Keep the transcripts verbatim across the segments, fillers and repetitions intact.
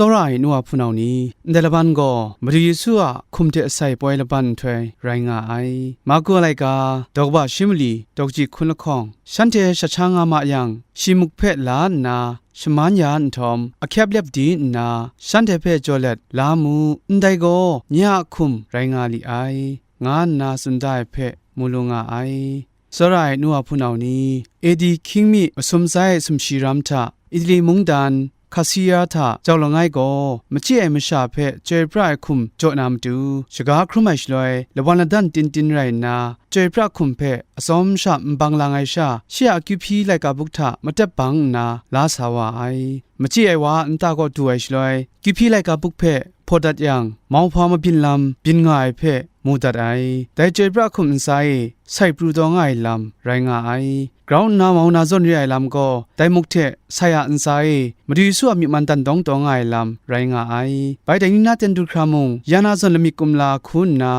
Tsawra ai nu a hpunau ni, ndai laban gaw Madu Yesu a hkum hte sai poi laban nhtoi rai nga ai. Marku a laika, daw kaba shi mali, daw kaji hkun lahkawng, shanhte shat sha nga ma yang, shi muk hpe la nna, shaman ya nhtawm, ahkyep lep di nna, shanhte hpe jaw let, "La mu, ndai gaw nye a hkum rai nga li ai," nga nna tsun da ai hpe mu lu nga ai. Tsawra ai nu a hpunau ni, A D hkying mi masum tsai sumshi ram hta, Itali mungdan, Kasiya hta jau langai gaw, machyi ai masha hpe chyoi pra ai hkum jaw na matu, shaga hkrum ai shaloi, lawan ladan tin tin rai nna, chyoi pra hkum hpe atsawm sha nbang lang ai sha, shi a akyu hpyi laika buk hta matep bang nna la sa wa ai. Machyi ai wa a nta kaw du ai shaloi, akyu hpyi laika buk hpe hpaw dat yang, mauhpa mabyin lam byin nga ai hpe mu dat ai. Dai chyoi pra hkum ntsa e sai pru taw nga ai lam rai nga ai. Grau nna mau na zawn re ai lam gaw, dai muk hte sai a ntsa e Madu Yesu a myi man dan dawng taw nga ai lam rai nga ai. Bai dai ni na ten du hkra mung, ya na zawn lamik kumla hku nna,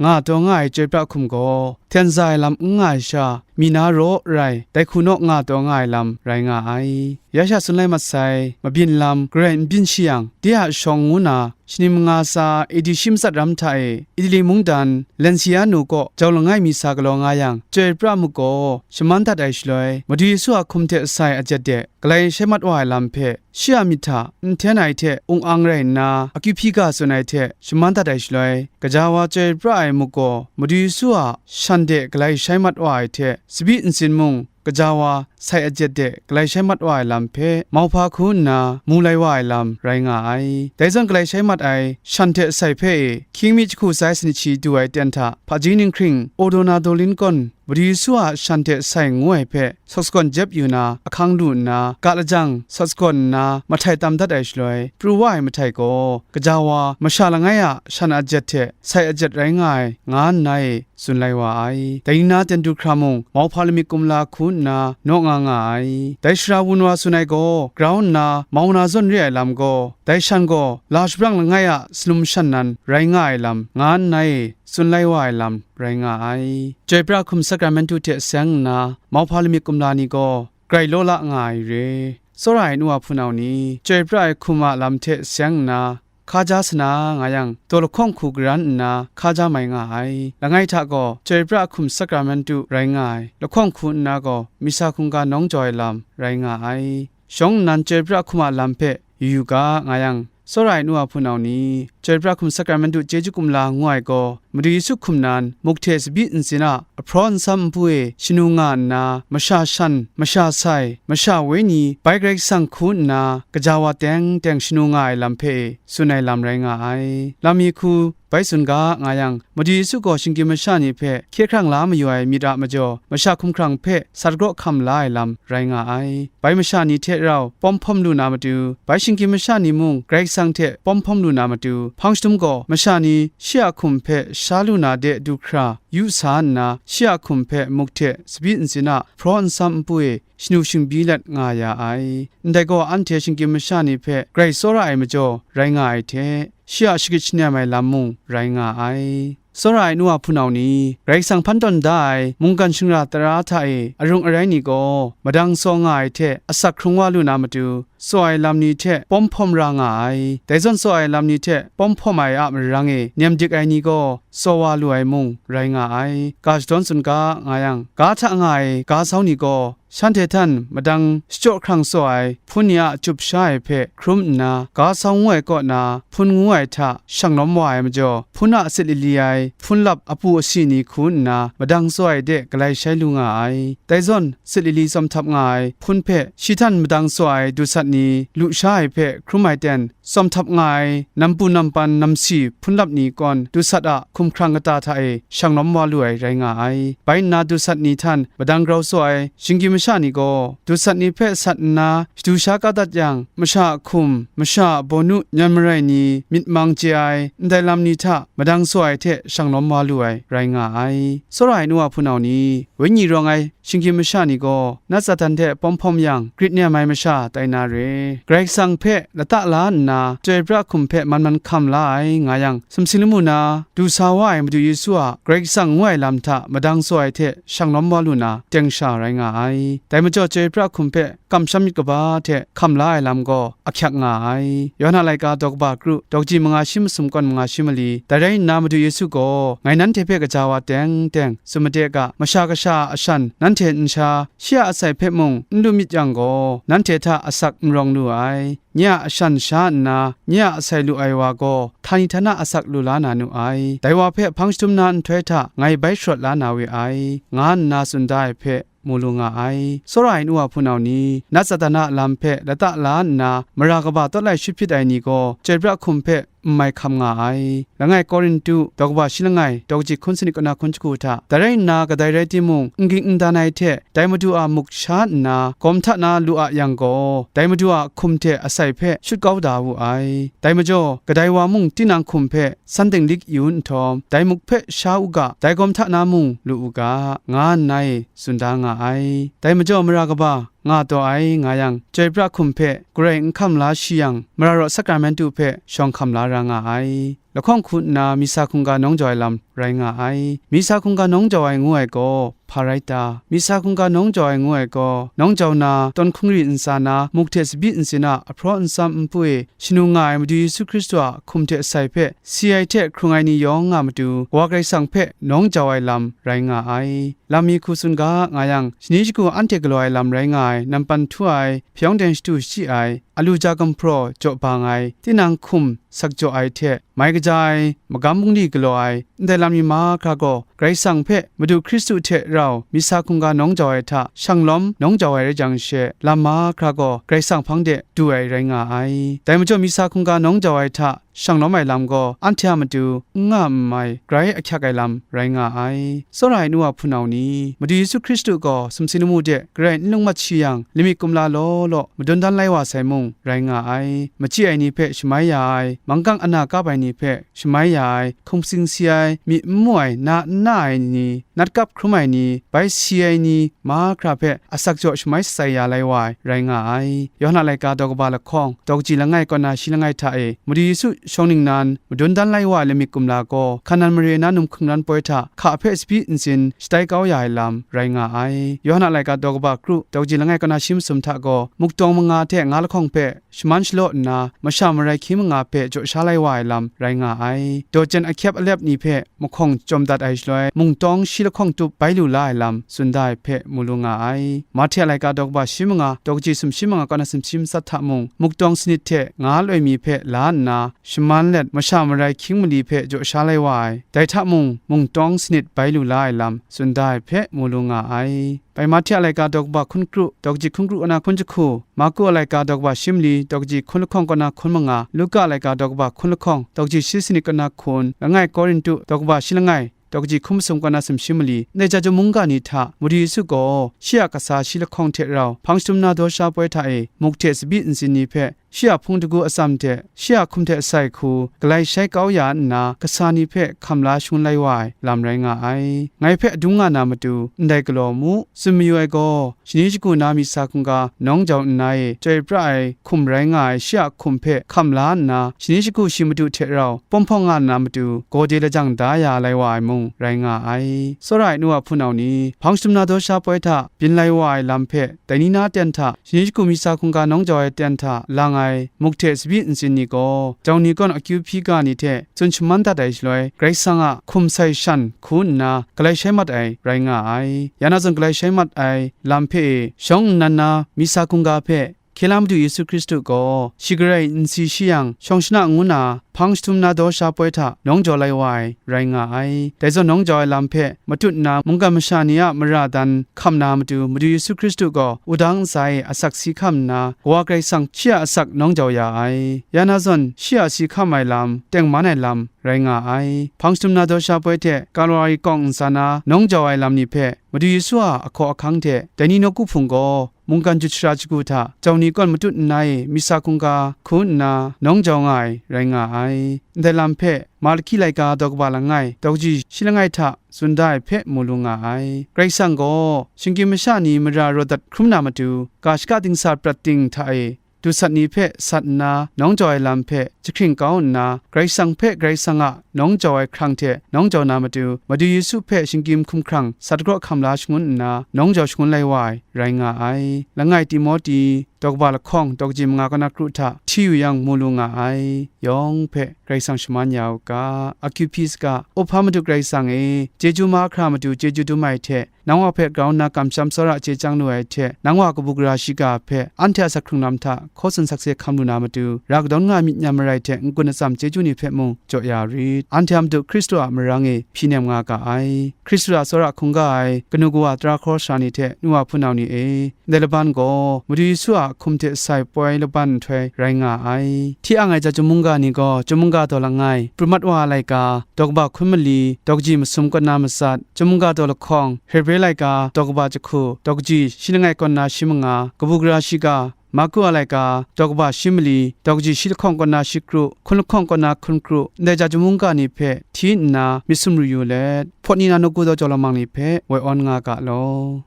nga taw nga ai chyoi pra hkum gaw, hten za ai lam n nga ai sha, mi na raw rai, dai hku naw nga taw nga ai lam rai nga ai. Ya sha tsun lai mat sai, mabyin lam garai n byin shi yang, de a shawng ngu na, shaning manga tsa A D shi matsat ram hta e, Itali mungdan, Lensianu kaw jau langai mi sa galaw nga yang, chyoi pra muk gaw shaman dat ai shaloi, Madu Yesu a hkum hte sai ajet de, galai shai mat wa ai lam hpe, shi a myit hta n hten ai hte ung ang rai nna, akyu hpyi ga tsun ai hte shaman dat ai shaloi, gaja wa chyoi pra ai muk gaw, Madu Yesu a shan de galai shai mat wa ai hte, tsabyi ntsin mung, gaja wa sai ajet de galai shai mat wa ai lam hpe, mauhpa hku nna mu lai wa ai lam rai nga ai. Dai zawn galai shai mat ai shan hte sai hpe e, hkying mi jahku tsai sanit shi du ai ten hta, hpaji ninghkring Odona Dolin kawn, Madu Yesu a shan hte sai ngu ai hpe, sawt sagawn jep yu na, ahkang lu nna, ga lajang sawt sagawn nna, mahtai tam dat ai shaloi, pru wa ai mahtai gaw, gaja wa masha langai a shan ajet hte sai ajet rai nga ai, nga nna e, tsun lai wa ai. Dai ni na ten du hkra mung, mauhpa lamik kumla hku nna naw nga nga ai. Dai sara wun wa tsun ai gaw, grau nna mau na zawn re ai lam gaw, dai shan gaw la shabrang langai a salum shan nan rai nga ai lam, nga nna e tsun lai wa ai lam rai nga ai. Chyoi pra hkum sakramentu hte seng nna, mauhpa lamik kumla ni gaw, grai law la nga ai re. Tsawra ai nu a hpunau ni, chyoi pra ai hkum a lam hte seng nna, hka ja sana nga yang, daw lahkawng hku garan nna hka ja mai nga ai. Langai hta gaw, chyoi pra hkum sakramentu rai nga ai, lahkawng hku nna gaw, misa hkungga nawng jaw ai lam rai nga ai. Shawng nnan chyoi pra hkum a lam hpe yu yu ga nga yang, tsawra ai nu a hpunau ni, chyoi pra hkum sakramentu chyeju kumla ngu ai gaw, Madu Yesu hkum nan, muk hte tsabyi ntsin a, ahpraw nsam npu e shanu nga nna, masha shan, masha sai, masha wenyi, bai Karai Kasang hku nna, gaja wa teng teng shanu nga ai lam hpe e tsun ai lam rai nga ai. Lam mi hku bai tsun ga nga yang, Madu Yesu gaw shinggyim masha ni hpe hkye hkrang la mayu ai myit a majaw, masha hkumhkrang hpe sa dagraw hkam la ai lam rai nga ai. Bai masha ni hte rau pawm hpawm lu na matu, bai shinggyim masha ni mung Karai Kasang hte pawm hpawm lu na matu, hpang shadum gaw masha ni shi a hkum hpe sha lu na de du hkra, yu sa nna, shi a hkum hpe muk hte tsabyi ntsin a hpraw nsam npu e shanu shingbyi let nga ya ai. Ndai gaw, anhte shinggyim masha ni hpe grai tsawra ai majaw rai nga ai hte, shi a shagrit shanem ai lam mung rai nga ai. Tsawra ai nu a hpunau ni, Karai Kasang hpan tawn da ai mungkan shingra tara hta e arung arai ni gaw, madang tsaw nga ai hte asak hkrung wa lu na matu, tsaw ai lam ni hte pawm hpawm ra nga ai. Dai zawn tsaw ai lam ni hte pawm hpawm ai a marang e nem dik ai ni gaw tsaw wa lu ai mung rai nga ai. Ga shadawn tsun ga nga yang, ga hta nga ai ga sau ni gaw, shanhte htan madang shachyaw hkrang tsaw ai hpun ni a chyup sha ai hpe hkrum nna, ga sau ngu ai kaw na hpun ngu ai hta shang lawm wa ai majaw, hpun a sit lili ai hpun lap apu asi ni hku nna madang tsaw ai de galai shai lu nga ai. Dai zawn, sit lili tsawm htap nga ai hpun hpe shi htan madang tsaw ai dusat ni lu sha ai hpe hkrum ai ten, tsawm htap nga ai nampu nampan namsi hpun lap ni kawn dusat a hkumhkrang kata hta e shang lawm wa lu ai rai nga ai. Bai nna dusat ni htan madang grau tsaw ai shinggyim masha ni gaw, dusat ni hpe sat nna shadu sha ka dat yang, masha a hkum, masha a bawnu nyan marai ni myit mang chye ai ndai lam ni hta madang tsaw ai hte shang lawm wa lu ai rai nga ai. Tsawra ai nu a hpunau ni, wenyi rawng ai shinggyim masha ni gaw, nat Satan hte pawm hpawm yang, grit nem ai masha tai na re. Karai Kasang hpe lata la nna, chyoi pra hkum hpe man man hkam la ai nga yang, sumsing lamu na du sa wa ai Madu Yesu a Karai Kasang ngu ai lam hta madang tsaw ai hte shang lawm wa lu na teng sha rai nga ai. Dai majaw chyoi pra hkum hpe kamsham myit kaba hte hkam la ai lam gaw ahkyak nga ai. Yawhan a laika daw kaba kru, daw kaji manga shi masum kawn manga shi mali. Dai rai nna Madu Yesu gaw, "Ngai nanhte hpe kaja wa teng teng tsun made ga, Masha Kasha a ashan nanhte nsha shi a asai hpe mung n lu myit yang gaw, nanhte hta asak n rawng lu ai. Nye a ashan sha nna, nye a asai lu ai wa gaw, htani htana asak lu la na nu ai. Dai wa hpe hpang shadum na nhtoi hta ngai bai sharawt la na we ai," nga nna tsun da ai hpe, mu lu nga ai. Tsawra ai nu wa hpunau ni, nat Satan a lam hpe lata la nna, mara kaba tawt lai shut hpyit ai ni gaw, chyoi pra hkum hpe n mai hkam nga ai. Langai Korintu, daw kaba shi langai, daw kaji hkun sanit kaw na hkun jahku hta, dai rai nna, kadai rai timung, n ging n dan ai hte, dai Madu a muk sha nna, gawm hta na lu a yang gaw, dai Madu a hkum hte asai hpe shut kau da wu ai. Dai majaw, kadai wa mung tinang hkum hpe san dinglik yu nhtawm, dai muk hpe sha u ga, dai gawm hta na mung lu u ga, nga nna e tsun da nga ai. Dai majaw mara kaba nga taw ai nga yang, chyoi pra hkum hpe garai n hkam la shi yang, mara raw sakramentu hpe shawng hkam la ra nga ai. Lahkawng hku nna misa hkungga nawng jau ai lam rai nga ai. Misa hkungga nawng jau ai ngu ai gaw hpa rai ta? Misa hkungga nawng jau ai ngu ai gaw, nawng jau na, tawn hkungri ntsa na, muk hte tsabyi ntsin a ahpraw nsam npu e shanu nga ai Madu Yesu Hkristu a hkum hte asai hpe si ai hte hkrung ai ni yawng a matu, Wa Karai Kasang hpe nawng jau ai lam rai nga ai. Lam mi hku tsun ga nga yang, shani shagu anhte galaw ai lam rai nga ai, nampan htu ai, hpyawng deng shatu shachyi ai, alu ja gumhpraw jaw bang ai, tinang hkum sak jaw ai hte, mai kaja ai, magam bungli galaw ai, ndai lam mi mahkra gaw, Karai Kasang hpe Madu Hkristu hte rau misa hkungga nawng jau ai hta shang lawm nawng jau ai rai jang she, lam mahkra gaw Karai Kasang hpang de du ai rai nga ai. Dai majaw misa hkungga nawng jau ai hta shang lawm ai lam gaw, anhte a matu n nga n mai, grai ahkyak ai lam rai nga ai. Tsawra ai nu wa hpunau ni, Madu Yesu Hkristu gaw sumsing lamu de garai n lung mat shi yang, lamik kumla law law madun dan lai wa sai mung rai nga ai. Machyi ai ni hpe shamai ya ai, manggang ana kap ai ni hpe shamai ya ai, hkum sing si ai, myi n mu ai, na n na ai ni, nat kap hkrum ai ni, bai si ai ni, mahkra hpe asak jaw shamai shatsai ya lai wa ai, rai nga ai. Yawhan a laika daw kaba lahkawng, daw kaji langai kaw na shi langai hta e, Madu Yesu shawng ningnan madun dan lai wa ai lamik kumla gaw, hkanan mare na num hkungran poi hta hka hpe tsabyi ntsin shatai kau ya ai lam, rai nga ai. Yawhan a laika daw kaba kru, daw kaji langai kaw na shi masum hta gaw, muktawng manga hte nga lahkawng hpe shaman shalaw nna, masha marai hkying manga hpe jaw sha lai wa ai lam rai nga ai. Daw jen ahkyep alep ni hpe mahkawng chyawm dat ai shaloi, mungtawng shi lahkawng tup bai lu la ai lam tsun da ai hpe mu lu nga ai. Mahte a laika daw kaba shi manga, daw kaji sumshi manga kaw na sumshi matsat hta mung, muktawng sanit hte nga loi mi hpe la nna, shaman let masha marai hkying mali hpe jaw sha lai wa ai. Dai hta mung, mungtawng sanit bai lu la ai lam tsun da ai hpe mu lu nga ai. Bai Mahte a laika daw kaba hkun kru, daw kaji hkun kru kaw na hkun jahku, Marku a laika daw kaba shi mali, daw kaji hkun lahkawng kaw na hkun manga, Luka a laika daw kaba hkun lahkawng, daw kaji shi sanit kaw na hkun, langai Korintu daw kaba shi langai, daw kaji hkun masum kaw na sumshi mali, ndai ja jum mungga ni hta Madu Yesu gaw shi a kasa shi lahkawng hte rau hpang shadum na daw sha poi hta e, muk hte tsabyi ntsin ni hpe, shi a hpung dagu atsam hte, shi a hkum hte asai hku, galai shai kau ya nna, kasa ni hpe hkam la shangun lai wa ai lam rai nga ai. Ngai hpe adung nga na matu, ndai galaw mu, tsun mayu ai gaw, shani shagu na misa hkungga nawng jau nna e chyoi pra ai hkum rai nga ai shi a hkum hpe hkam la nna, shani shagu shi madu hte rau pawm hpawng nga na matu, gawde lajang da ya lai wa ai mung rai nga ai. Tsawra ai nu a hpunau ni, hpang shadum na daw sha poi hta byin lai wa ai lam hpe, dai ni na ten hta, shani shagu misa hkungga nawng jau ai ten hta lang ai muk hte tsabyi ntsin ni gaw, jau ni kawn akyu hpyi ga ni hte tsun shaman dat ai shaloi, Karai Kasang a hkum sai shan hku nna galai shai mat ai rai nga ai. Ya na zawn galai shai mat ai lam hpe e, shawng nnan na misa hkungga hpe, hkye la Madu Yesu Hkristu gaw shi garai n si shi yang, shawng shana ngu na hpang shadum na daw sha poi hta nawng jaw lai wa ai rai nga ai. Dai zawn nawng jau ai lam hpe matut nna, mungkan masha ni a mara dan hkam na matu, Madu Yesu Hkristu gaw wudang ntsa e asak si hkam nna, Kawa Karai Kasang shi a asak nawng jau ya ai. Ya na zawn shi a si hkam ai lam, tengman ai lam rai nga ai. Hpang shadum na daw sha poi hte Kalwari kawng ntsa na nawng jau ai lam ni hpe, Madu Yesu a ahkaw ahkang hte dai ni nawku hpung gaw, mungkan jut shara shagu hta jau ni kawn matut nna e misa hkungga hku nna nawng jau nga ai rai nga ai. Ndai lam hpe Malaki laika daw kaba langai, daw kaji shi langai hta tsun da ai hpe mu lu nga ai. Karai Kasang gaw shinggyim masha ni mara raw dat hkrum na matu, ga shaka dingsa prat ding hta e dusat ni hpe sat nna, nawng jau ai lam hpe jahkring kau nna, Karai Kasang hpe Karai Kasang a nawng jau ai hkrang hte nawng jau na matu, Madu Yesu hpe shinggyim hkumhkrang sat dagraw hkam la shangun nna, nawng jau shangun lai wa ai, rai nga ai. Langai Timote, daw kaba lahkawng, daw kaji manga kaw na kru hta hti yu yang mu lu nga ai. Yawng hpe Karai Kasang shaman ya u ga. Akyu hpyi saga, Awhpa Madu Karai Kasang e, chyeju mahkra matu chyeju dum ai hte, nang wa hpe grau nna kamsham tsawra chye chyang lu ai hte, nang wa kabu gara shiga hpe anhte a asak hkrung lam hta hkaw tsun sakse hkam lu na matu, ra kadawn nga ai myit nyam marai hte n-gun atsam chyeju ni hpe mung jaw ya rit. Anhte a matu Hkristu a marang e hpyi nem nga ga ai. Hkristu a tsawra hkungga ai kanu kawa tara hkawra sara ni hte nu wa hpunau ni e, ndai laban gaw Madu Yesu a hkum hte sai poi laban nhtoi rai nga ai. Hti ang ai ja chyum mungga ni gaw chyum mungga daw langai, prumat wa a laika, daw kaba hkun mali, daw kaji masum kaw na matsat, chyum mungga daw lahkawng, Hebre laika, daw kaba jahku, daw kaji shi langai kaw na shi manga, kabu gara shiga, Marku a laika, daw kaba shi mali, daw kaji shi lahkawng kaw na shi kru, hkun lahkawng kaw na hkun kru, ndai ja chyum mungga ni hpe hti nna myit sumru yu let, hpawt ni na nawku daw jau lamang ni hpe woi awn nga ga law.